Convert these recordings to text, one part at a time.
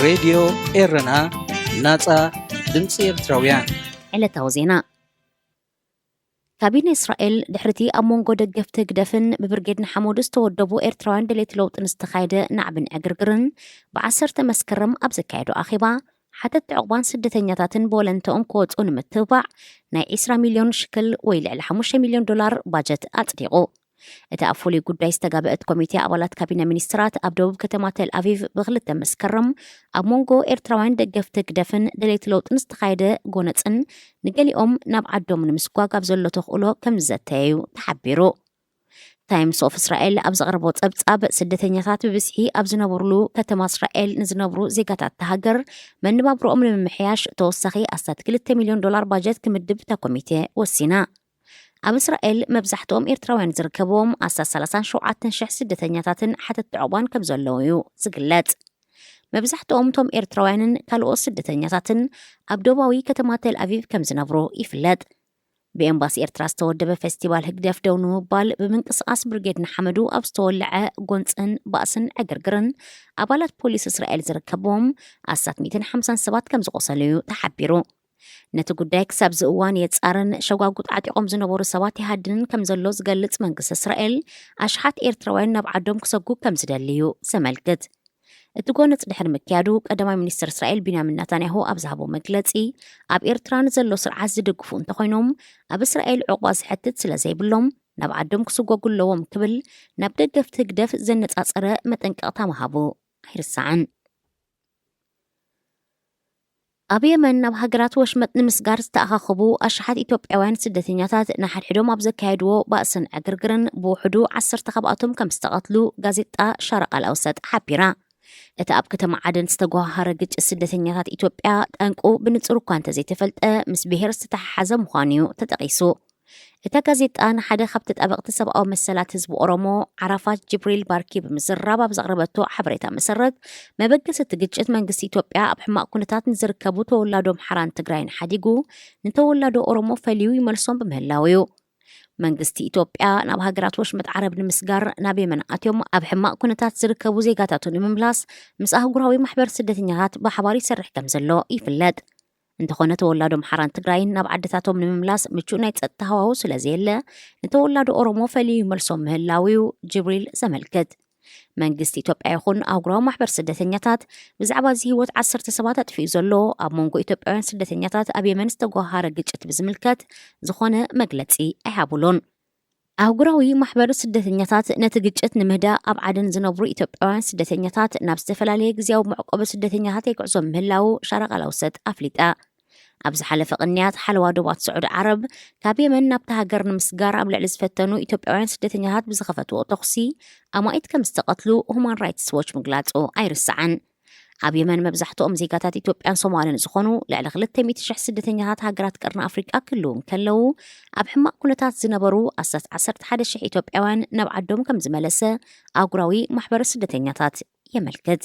ሬድዮ ኤረና፣ ናጻ ድምጺ ኤርትራውያን። ዕለታዊ ዜና። ካቢነ እስራኤል ድሕሪቲ ኣብ መንጎ ደገፍቲ ህግደፍን ብብርጌድ ንሓመዱ ዝተወደቡ ኤርትራውያን ደለይቲ ለውጥን ዝተኻየደ ናዕብን ዕግርግርን፣ ብዓሰርተ መስከረም ኣብ ዘካየዶ ኣኼባ፣ ሓተት ዕቑባን ስደተኛታትን ብወለንተኦም ክወጹ ንምትብባዕ ናይ ዒስራ ሚልዮን ሽክል ወይ ልዕሊ ሓሙሽተ ሚልዮን ዶላር ባጀት ኣጽዲቑ። እቲ ኣብ ፍሉይ ጉዳይ ዝተጋበአት ኮሚቴ ኣባላት ካቢነ ሚኒስትራት ኣብ ደቡብ ከተማ ተል ኣቪቭ ብክልተ መስከረም ኣብ መንጎ ኤርትራውያን ደገፍቲ ህግደፍን ደለይቲ ለውጥን ዝተኻየደ ጎነጽን ንገሊኦም ናብ ዓዶም ንምስጓግ ኣብ ዘሎ ተኽእሎ ከም ዝዘተየዩ ተሓቢሩ። ታይምስ ኦፍ እስራኤል ኣብ ዘቕረቦ ጸብጻብ፣ ስደተኛታት ብብዝሒ ኣብ ዝነብሩሉ ከተማ እስራኤል ንዝነብሩ ዜጋታት እታ ሃገር መነባብሮኦም ንምምሕያሽ ተወሳኺ ኣስታት ክልተ ሚልዮን ዶላር ባጀት ክምድብ እታ ኮሚቴ ወሲና። ኣብ እስራኤል መብዛሕትኦም ኤርትራውያን ዝርከብዎም ኣስታት ሰላሳን ሸውዓተን ሽሕ ስደተኛታትን ሓተት ዕቑባን ከም ዘለዉ እዩ ዝግለጽ። መብዛሕትኦም እቶም ኤርትራውያንን ካልኦት ስደተኛታትን ኣብ ደቡባዊ ከተማ ተል ኣቪቭ ከም ዝነብሩ ይፍለጥ። ብኤምባሲ ኤርትራ ዝተወደበ ፌስቲቫል ህግደፍ ደው ንምባል ብምንቅስቓስ ብርጌድ ንሓመዱ ኣብ ዝተወለዐ ጎንጽን ባእስን ዕግርግርን፣ ኣባላት ፖሊስ እስራኤል ዝርከብዎም ኣስታት ሚእትን ሓምሳን ሰባት ከም ዝቖሰሉ እዩ ተሓቢሩ። ነቲ ጉዳይ ክሳብ እዚ እዋን የጻርን ሸጓጉጥ ዓጢቖም ዝነበሩ ሰባት ይሃድንን ከም ዘሎ ዝገልጽ መንግስቲ እስራኤል፣ ኣሽሓት ኤርትራውያን ናብ ዓዶም ክሰጉ ከም ዝደሊ እዩ ዘመልክት። እቲ ጎነጽ ድሕሪ ምክያዱ፣ ቀዳማይ ሚኒስትር እስራኤል ቢንያሚን ናታንያሁ ኣብ ዝሃቦ መግለጺ፣ ኣብ ኤርትራ ንዘሎ ስርዓት ዝድግፉ እንተኾይኖም፣ ኣብ እስራኤል ዕቑባ ዝሐትት ስለ ዘይብሎም፣ ናብ ዓዶም ክስጎጉ ኣለዎም ክብል ናብ ደገፍቲ ህግደፍ ዘነጻጸረ መጠንቀቕታ ምሃቡ ኣይርሳዕን። ኣብ የመን ናብ ሃገራት ወሽመጥ ንምስጋር ዝተኣኻኸቡ ኣሽሓት ኢትዮጵያውያን ስደተኛታት ንሓድሕዶም ኣብ ዘካየድዎ ባእስን ዕግርግርን ብውሕዱ ዓሰርተ ካብኣቶም ከም ዝተቐትሉ ጋዜጣ ሻረቕ ኣልኣውሰጥ ሓቢራ። እቲ ኣብ ከተማ ዓደን ዝተጓሃሃረ ግጭት ስደተኛታት ኢትዮጵያ ጠንቁ ብንጹር እኳ እንተዘይተፈልጠ፣ ምስ ብሄር ዝተተሓሓዘ ምዃኑ እዩ ተጠቒሱ። እታ ጋዜጣ ንሓደ ካብ ተጣበቕቲ ሰብኣዊ መሰላት ህዝቢ ኦሮሞ ዓራፋት ጅብሪል ባርኪ ብምዝራብ ኣብ ዘቕረበቶ ሓበሬታ መሰረት፣ መበገሲ እቲ ግጭት መንግስቲ ኢትዮጵያ ኣብ ሕማቕ ኩነታት ንዝርከቡ ተወላዶ ኣምሓራን ትግራይን ሓዲጉ ንተወላዶ ኦሮሞ ፈልዩ ይመልሶም ብምህላው እዩ። መንግስቲ ኢትዮጵያ ናብ ሃገራት ወሽመጥ ዓረብ ንምስጋር ናብ የመን ኣትዮም ኣብ ሕማቕ ኩነታት ዝርከቡ ዜጋታቱ ንምምላስ ምስ ኣህጉራዊ ማሕበር ስደተኛታት ብሓባር ይሰርሕ ከም ዘሎ ይፍለጥ። እንተኾነ ተወላዶ ኣምሓራን ትግራይን ናብ ዓድታቶም ንምምላስ ምቹእ ናይ ጸጥታ ሃዋሁ ስለ ዘየለ፣ ንተወላዶ ኦሮሞ ፈልዩ ይመልሶም ምህላው እዩ ጅብሪል ዘመልክት። መንግስቲ ኢትዮጵያ ይኹን ኣህጉራዊ ማሕበር ስደተኛታት ብዛዕባ እዚ ህይወት ዓሰርተ ሰባት ኣጥፊኡ ዘሎ ኣብ መንጎ ኢትዮጵያውያን ስደተኛታት ኣብ የመን ዝተጓሃረ ግጭት ብዝምልከት ዝኾነ መግለጺ ኣይሃቡሉን። ኣህጉራዊ ማሕበር ስደተኛታት ነቲ ግጭት ንምህዳእ ኣብ ዓደን ዝነብሩ ኢትዮጵያውያን ስደተኛታት ናብ ዝተፈላለየ ግዝያዊ መዕቆቢ ስደተኛታት የግዕዞም ምህላዉ ሻረቕ ኣልኣውሰጥ ኣፍሊጣ። ኣብ ዝሓለፈ ቅንያት ሓለዋ ዶባት ስዑዲ ዓረብ ካብ የመን ናብታ ሃገር ንምስጋር ኣብ ልዕሊ ዝፈተኑ ኢትዮጵያውያን ስደተኛታት ብዝኸፈትዎ ተኹሲ ኣማኢት ከም ዝተቐትሉ ሁማን ራይትስ ዎች ምግላጹ ኣይርሳዕን። ኣብ የመን መብዛሕትኦም ዜጋታት ኢትዮጵያን ሶማልን ዝኾኑ ልዕሊ ክልተ ሚእቲ ሽሕ ስደተኛታት ሃገራት ቀርኒ ኣፍሪቃ ክህልዉ እንከለዉ፣ ኣብ ሕማቕ ኩነታት ዝነበሩ ኣስታት ዓሰርተ ሓደ ሽሕ ኢትዮጵያውያን ናብ ዓዶም ከም ዝመለሰ ኣህጉራዊ ማሕበር ስደተኛታት የመልክት።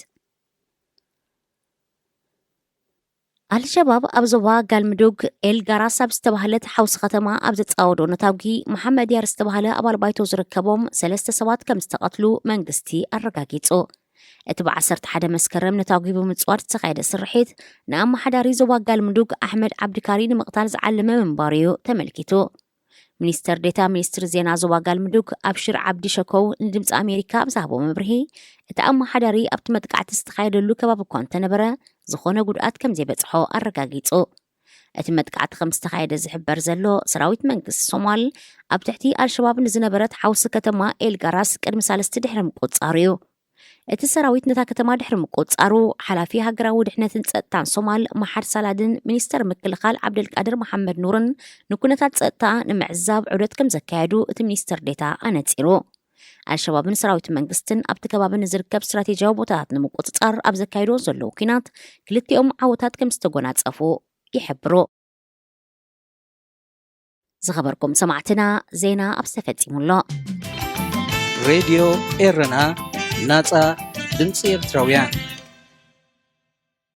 ኣልሸባብ ኣብ ዞባ ጋልምዱግ ኤል ጋራስ ኣብ ዝተባህለት ሓውሲ ከተማ ኣብ ዘጻወዶ ነታጒ፣ መሓመድ ያር ዝተባህለ ኣባል ባይቶ ዝርከቦም ሰለስተ ሰባት ከም ዝተቐትሉ መንግስቲ ኣረጋጊጹ። እቲ ብዓሰርተ ሓደ መስከረም ነታጒ ብምጽዋር ዝተኻየደ ስርሒት፣ ንኣመሓዳሪ ዞባ ጋልምዱግ ኣሕመድ ዓብዲካሪ ንምቕታል ዝዓለመ ምንባሩ እዩ ተመልኪቱ። ሚኒስተር ዴታ ሚኒስትሪ ዜና ዞባ ጋልምዱግ ኣብሽር ዓብዲ ሸኮው ንድምፂ ኣሜሪካ ኣብ ዝሃቦ መብርሂ፣ እቲ ኣመሓዳሪ ኣብቲ መጥቃዕቲ ዝተኻየደሉ ከባቢ እኳ እንተነበረ፣ ዝኾነ ጉድኣት ከም ዘይበፅሖ ኣረጋጊጹ። እቲ መጥቃዕቲ ከም ዝተኻየደ ዝሕበር ዘሎ፣ ሰራዊት መንግስቲ ሶማል ኣብ ትሕቲ ኣልሸባብ ንዝነበረት ሓውሲ ከተማ ኤልጋራስ ቅድሚ ሳልስቲ ድሕሪ ምቁጽጻሩ እዩ። እቲ ሰራዊት ነታ ከተማ ድሕሪ ምቁጽጻሩ፣ ሓላፊ ሃገራዊ ድሕነትን ጸጥታን ሶማል መሓድ ሳላድን ሚኒስተር ምክልኻል ዓብደልቃድር መሓመድ ኑርን ንኩነታት ጸጥታ ንምዕዛብ ዑደት ከም ዘካየዱ እቲ ሚኒስተር ዴታ ኣነጺሩ። ኣልሸባብን ሰራዊት መንግስትን ኣብቲ ከባቢ ንዝርከብ ስትራቴጂያዊ ቦታታት ንምቁጽጻር ኣብ ዘካየድዎ ዘለዉ ኲናት፣ ክልቲኦም ዓወታት ከም ዝተጎናጸፉ ይሕብሩ። ዝኸበርኩም ሰማዕትና፣ ዜና ኣብ ዝተፈጺሙ ኣሎ። ሬድዮ ኤረና፣ ናጻ ድምጺ ኤርትራውያን።